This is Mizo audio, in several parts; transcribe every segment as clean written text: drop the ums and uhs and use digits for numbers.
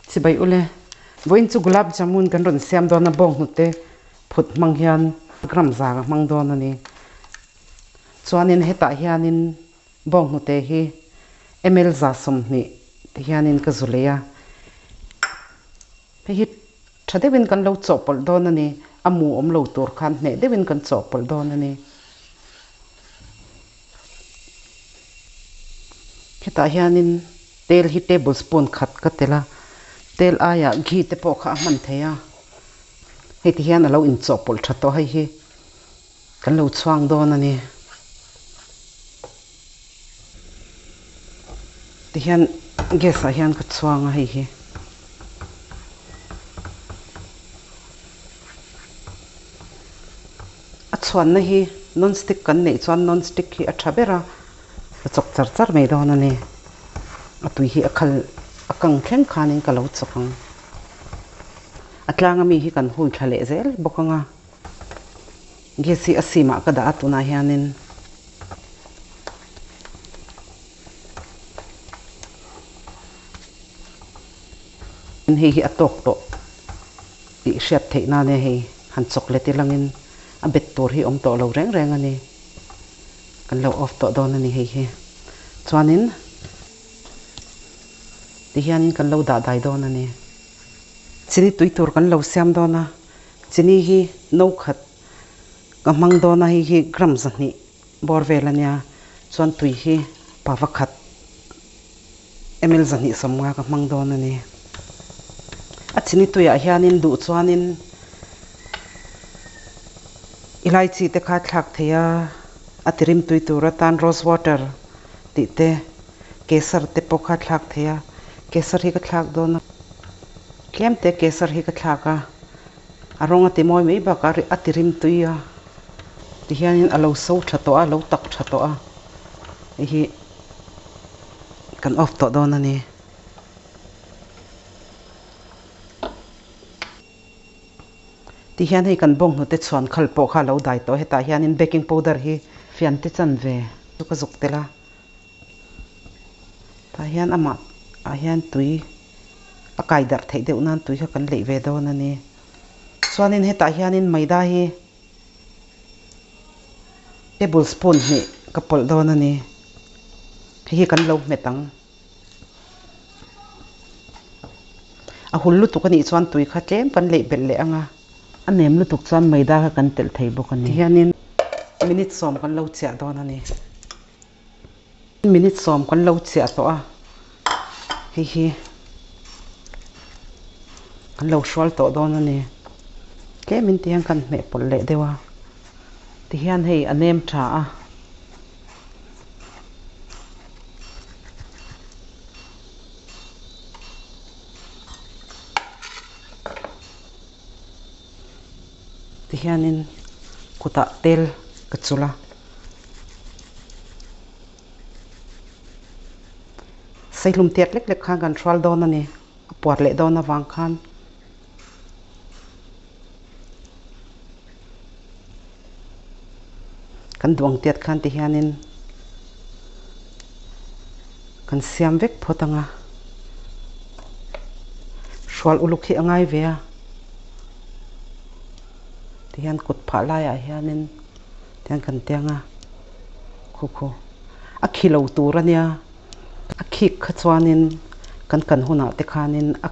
Chibai ule, vawiin chu gulab jamun kan rawn siam dawn a bawnghnute phut hmang hian gram za ka hmang dawn a ni. Chuanin hetah hianin bawnghnute hi ml 120 ti hianin ka zu lei a. Hei hi tha deuhin kan lo chawhpawlh dawn a ni. A mu awm lo tur khan hneh deuhin kan chawhpawlh dawn a ni. Hetah hianin tel hi table spoon khat ka tel a, tel aiah ghee te pawh kha a hman thei a. Hei ti hian a lo inchawhpawlh tha tawh hei hi kan lo chhuang dawn a ni. Tihian gas ah hian ka chhuang a hei hi. A chhuanna hi non stick kan neih chuan non stick hi a tha ber a, ka chawk char char mai dawn a ni. A tui hi a khal a kang thleng khanin ka lo chawk ang. A tlanga mi hi kan hui thla leh zel bawk ang a. Gas hi a sim ah ka dah a tunah hianin. Hei hi a tawk tawh tih hriat theih nan e hei han chawk let ilangin a bet tur hi awm tawh lo reng reng a ni. Kan lo off tawh dawn a ni hei hi. Chuanin tihianin kan lo dah dai dawn a ni. Chini tui tur kan lo siam dawn a, chini hi no khat ka hmang dawn a hei hi gram 200 bawr vel a nia. Chuan tui hi pava khat ml 250 ka hmang dawn a ni. A chini tuiah hianin duh chuanin elaichi te kha thlak thei a, a tirim tui tur atan rose water tih te, kesar te pawh kha thlak thei a, kesar hi ka thlak dawn a, tlem te kesar hi ka thlak a, a rawng a ti mawi mai bakah a tirim tui a, tihianin a lo so tha tawh a, a lo tak tha tawh a, hei hi kan off tawh dawn a ni. Tihian hei kan bawnghnute chhuan khal pawh kha a lo dai tawh hetah hianin baking powder hi fian te chan ve chu ka zuk tel a. Tah hian amah ah hian tui a kai darh theih deuh nan tui kha kan leih ve dawn a ni. Chuanin hetah hianin maida hi table spoon hnih ka pawlh dawn a ni. Hei hi kan lo hmet ang. A hul lutuk a nih chuan tui kha tlem kan leih belh leh ang a. A nem lutuk chuan maida kha kan telh thei bawk a ni. Tihianin minute 10 kan lo chiah dawn a ni. Minute 10 kan lo chiah tawh a, hei hi kan lo hrual tawh dawn a ni. Tlemin tihian kan hmeh pawlh leh deuh a, tihian hei a nem tha a. Tihianin kutah tel ka chulh a. Seihlum tiat lek lek khan kan hrual dawn a ni. A puar leh dawn avang khan. Kan duh ang tiat khan tihianin kan siam vek phawt ang a. Hrual uluk hi a ngai ve a. Tihian kut phah laiah hianin tihian kan tiang a, khu khu a khi lo tur a nia. A khik kha chuanin kan kan hunah te khanin a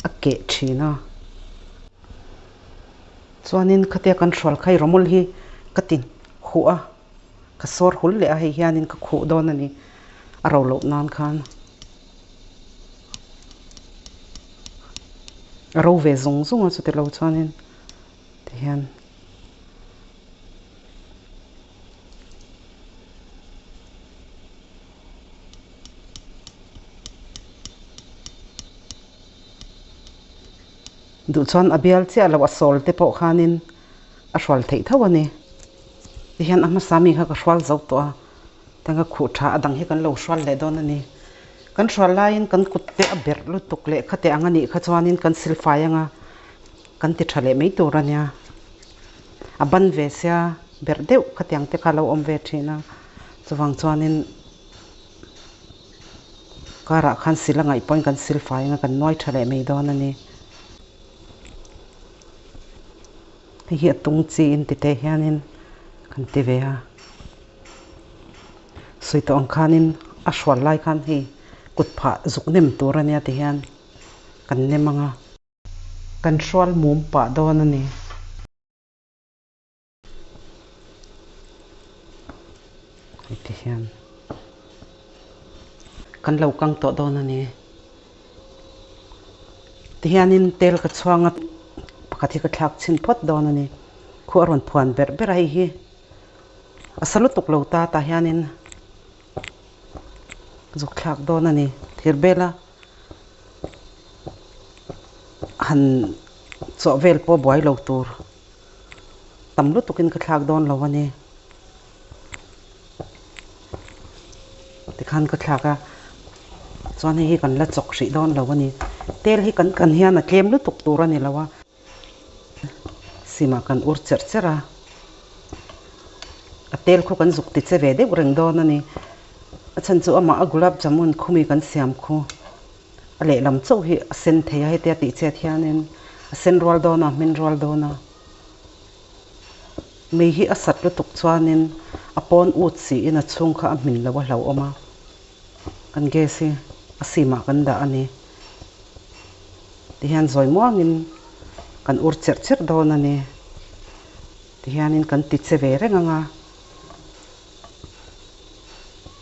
a keh thin a. Chuanin khatia kan hrual kha i rawmul hi ka ti huh a, ka sawr hul leh a hei hianin ka khuh dawn a ni a ro loh nan khan. A ro ve zung zung a chuti lo chuanin tihian. Duh chuan a bial chiah loh a sawl te pawh khanin a hrual theih tho a ni. Tihian a hmasa mi kha ka hrual zo tawh a, tiang ka khuh tha a dang hi kan lo hrual leh dawn a ni. Kan hrual laiin kan kut te a berh lutuk leh khate ang a nih kha chuanin kan silfai anga kan ti tha leh mai tur a nia. A ban ve sia berh deuh khatiang te kha a lo awm ve thin a, chuvang chuanin ka. Karah khan sil a ngaih pawhin kan sil fai anga kan nuai tha leh mai dawn a ni. Hei hi a tung chi in ti te hianin kan ti ve a. Sawi tawh ang khanin a hrual lai khan hei kut phah zuk nem tur a nia ti hian kan nem ang a. Kan hrual mum pah dawn a ni. Hei ti hian kan lo kang tawh dawn a ni. Ti hianin tel ka chhuang a, pakhat hi ka thlak chhin phawt dawn a ni. Khu a rawn phuan berh ber a hei hi a sa lutuk lo ta tah hianin zuk thlak dawn a ni. Thir bela han chawh vel pawh buai lo tur. Tam lutukin ka thlak dawn lo a ni. Tikhan ka thlak a, chuan hei hi kan la chawk hrih dawn lo a ni. Tel hi kan kan hian a tlem lutuk tur a ni lo a, simah kan ur cherh cherh a, a tel khu kan zuk ti che ve deuh reng dawn a ni. A chhan chu amah a gulab jamun khumi kan siam khu. A lehlam chauh hi a sen thei a, hetia tih chet hianin a sen rual dawn a, hmin rual dawn a. Mei hi a sat lutuk chuanin a pawn ut siin a chhung kha a hmin lo a hlauhawm a, kan gas hi a simah kan dah a ni. Tihian zawi muangin kan ur cherh cherh dawn a ni. Tihianin kan ti che ve reng ang a,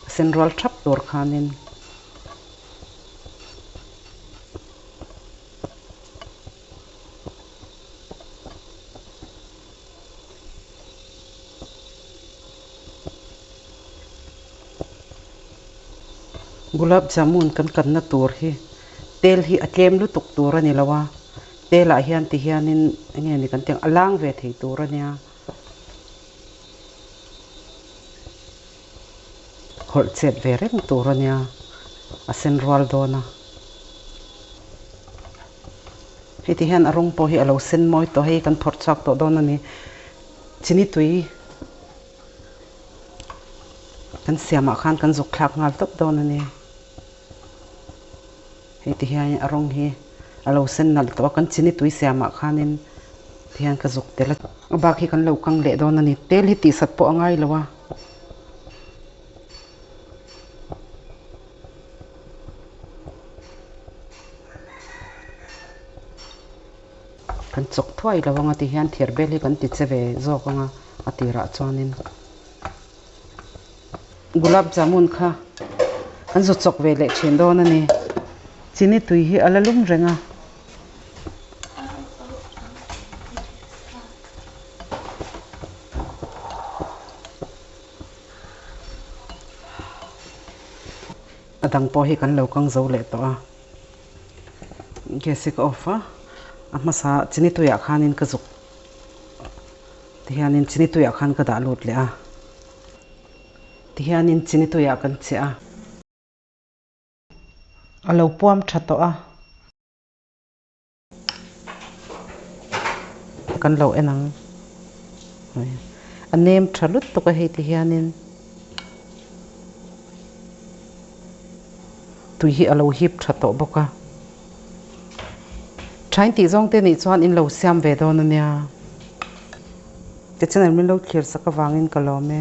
a sen rual thap tur khanin. Gulab jamun kan kanna tur hi tel hi a tlem lutuk tur a ni lo a, tel ah hian ti hianin enge ni kan tih ang a lang ve thei tur a nia. Hawlh chet ve reng tur a nia, a sen rual dawn a. Hei ti hian a rawng pawh hi a lo sen mawi tawh hei kan phawrh chhuak tawh dawn a ni. Chini tui kan siamah khan kan zuk thlak nghal tawp dawn a ni. Hei ti hian a rawng hi a lo sen nalh tawh a, kan chini tui siamah khanin ti hian ka zuk tel a. A bak hi kan lo kang leh dawn a ni. Tel hi tihsat pawh a ngai lo a. Kan chawk thuai lo anga ti hian thir bel hi kan ti che ve zawk anga a tirah chuanin gulab jamun kha kan zu chawk ve leh thin dawn a ni. Chini tui hi a la lum reng a. A dang pawh hi kan lo kang zo leh tawh a, gas hi ka off a, a hmasa chini tuiah khanin ka zuk tihianin chini tuiah khan ka dah lut leh a, tihianin chini tuiah kan chiah a. A lo puam tha tawh a. Kan lo en ang. A nem tha lutuk a hei ti hianin tui hi a lo hip tha tawh bawk a. Thain tih zawng te nih chuan in lo siam ve dawn a nia. Ka channel min lo thlir sak avangin ka lawm e.